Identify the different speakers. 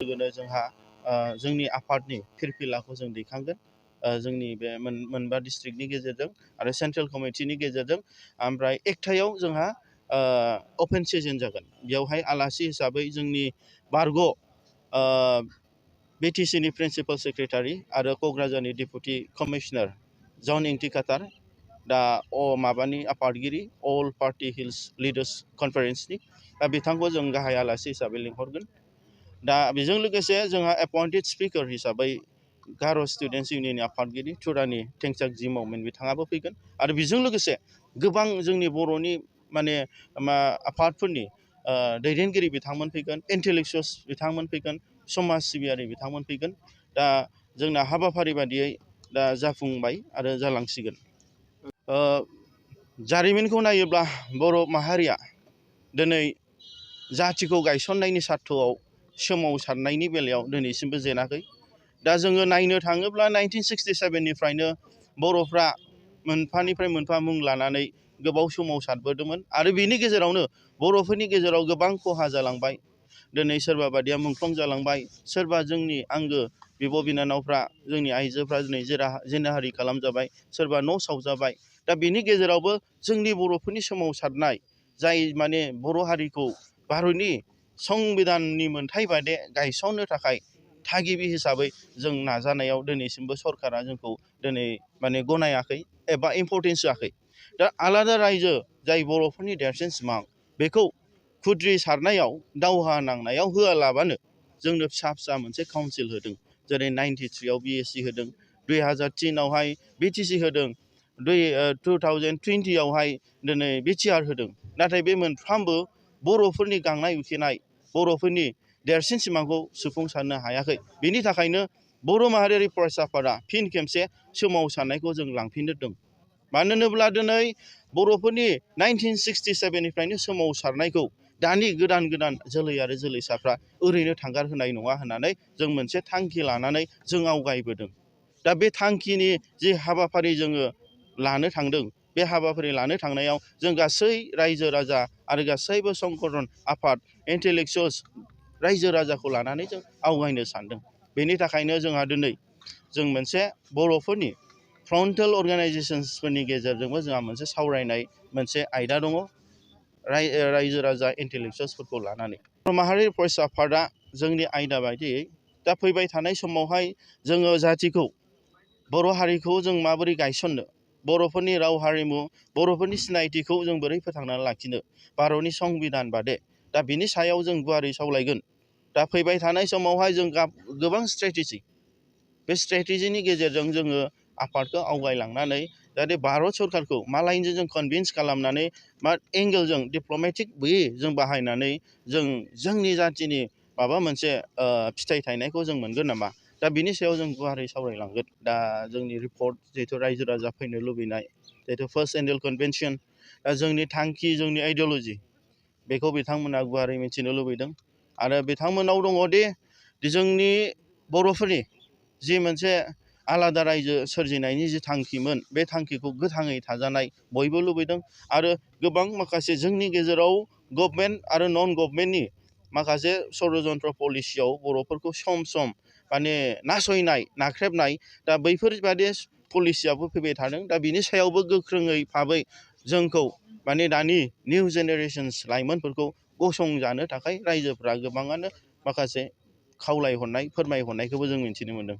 Speaker 1: लोगोनो जोंहा जोंनि आफादनि फिरफिलाखौ जों दैखांगोन जोंनि बे मोनबा डिस्ट्रिक्टनि गेजेरजों आरो सेन्ट्रेल कमिटिनि गेजेरजों ओमफ्राय 1 थायाव जोंहा अपेन सेसन जागोन बेयावहाय आलासि हिसाबै जोंनि बारग' BTCनि प्रिन्सिपाल सेक्रेटारि आरो क'क्राझारनि डेपुटि कमिशनार जन इंटिकाटार दा माबानि आफादगिरि अल पार्टी हिल्स लिडार्स कनफारेन्सनि दा बिथांखौ जों गाहाय आलासि हिसाबै लिंहरगोन दा बेजों लोगोसे जोंहा एपइन्टेड स्पिकार हिसाबै गार' स्टुडेन्टस इउनियननि आफादगिरि टुरानि टेंसाक जि मावमेन बिथाङाबो फैगोन आरो बेजों लोगोसे गोबां जोंनि बर'नि माने आफादफोरनि दैदेनगिरि बिथांमोन फैगोन इन्टेलेक्सुवेल्स बिथांमोन फैगोन समाज सिबियारि बिथांमोन फैगोन दा जोंना हाबाफारि बादियै दा जाफुंबाय आरो जालांसिगोन जारिमिनखौ नायोब्ला बर' माहारिया दिनै जाथिखौ गायसननायनि सार्थआव सोमावसारनायनि बेलायाव दिनैसिमबो जेनाखै दा जोङो नायनो थाङोब्ला 1967 निफ्रायनो बर'फ्रा मोनफानिफ्राय मोनफा मुं लानानै गोबाव सोमावसारबोदोंमोन आरो बेनि गेजेरावनो बर'फोरनि गेजेराव गोबां खहा जालांबाय दिनै सोरबा बादिया मुंख्लं जालांबाय सोरबा जोंनि आंगो बिब' बिनानावफ्रा जोंनि आइजोफ्रा दिनै जिनाहारि खालामजाबाय सोरबा न' सावजाबाय दा बेनि गेजेरावबो जोंनि बर'फोरनि सोमावसारनाय जाय माने बर' हारिखौ भारतनि संबिधाननि मोनथाय बादे गायसननो थाखाय थागिबि हिसाबै जों नाजानायाव दिनैसिमबो सरकारा जोंखौ दिनै माने गनायाखै एबा इम्परटेन्स होआखै दा आलादा रायजो जाय बर'फोरनि देरसिन सिमां बेखौ खुद्रि सारनायाव दावहा नांनायाव होआलाबानो जोंनो फिसा फिसा मोनसे काउन्सिल होदों जेरै 93 आव BSC होदों 2003 आवहाय BTC होदों 2020 आवहाय दिनै BTR होदों नाथाय बे मोनफ्रोमबो बर'फोरनि गांनाय उखैनाय बर'फोरनि देरसिन सिमांखौ सुफुंसारनो हायाखै बेनि थाखायनो बर' माहारियारि फरायसा आफादा फिन खेबसे सोमावसारनायखौ जों लांफिनदों मानो होनोब्ला दिनै बर'फोरनि 1967 निफ्रायनो सोमावसारनायखौ दानि गोदान जोलै आरो जोलैसाफ्रा ओरैनो थांगार होनाय नङा होननानै जों मोनसे थांखि लानानै जों आवगायबोदों दा बे थांखिनि जि हाबाफारि जोङो लानो थांदों बे हाबाफारि लानो थांनायाव जों गासै रायजो राजा आरो गासैबो संगठन आफाद इन्टेलेक्सुवेल्स रायजो राजाखौ लानानै जों आवगायनो सानदों बेनि थाखायनो जोंहा दिनै जों मोनसे बर'फोरनि फ्रन्टेल अर्गानाइजेशन्सफोरनि गेजेरजोंबो जोंहा मोनसे सावरायनाय मोनसे आयदा दङ रायजो राजा इन्टेलेक्सुवेल्सफोरखौ लानानै बर' माहारियारि फरायसा आफादा जोंनि आयदा बायदियै दा फैबाय थानाय समावहाय जोङो जातिखौ बर' हारिखौ जों माबोरै गायसननो बर'फोरनि राव हारिमु बर'फोरनि सिनायथिखौ जों बोरै फोथांनानै लाखिनो भारतनि संबिधान बादे दा बिनि सायाव जों गुवारै सावरायगोन दा फैबाय थानाय समावहाय जों गोबां स्ट्रेटेजि बे स्ट्रेटेजिनि गेजेरजों जोङो आफादखौ आवगायलांनानै जाहाथे भारत सरकारखौ मालायजों जों कनभिन्स खालामनानै मा एंगेलजों डिप्ल'मेटिक वे जों बाहायनानै जों जोंनि जातिनि माबा मोनसे फिथाइ थायनायखौ जों मोनगोन नामा दा बिनि सायाव जों गुवारै सावरायलांगोन दा जोंनि रिपर्ट जिहेथु रायजो राजा फैनो लुबैनाय जिहेतु फार्स्ट एनुवेल कनभेनसन दा जोंनि थांखि जोंनि आइडिय'ल'जि बेखौ बिथांमोना गुवारै मिथिनो लुबैदों आरो बिथांमोनाव दङ दि जोंनि बर'फोरनि जि मोनसे आलादा रायजो सोरजिनायनि जि थांखिमोन बे थांखिखौ गोथाङै थाजानाय बयबो लुबैदों आरो गोबां माखासे जोंनि गेजेराव गभर्नमेन्ट आरो नन गभर्नमेन्टनि माखासे षड्यन्त्र पलिसियाव बर'फोरखौ सम सम माने नासयनाय नाख्रेबनाय दा बैफोरबादि पलिसियाबो फैबाय थादों दा बिनि सायावबो गोख्रोङै भाबै जोंखौ माने दानि निउ जेनेरेशन्स लाइमोनफोरखौ गसंजानो थाखाय रायजोफ्रा गोबाङानो माखासे खावलायहरनाय फोरमायहरनायखौबो जों मिथिनो मोन्दों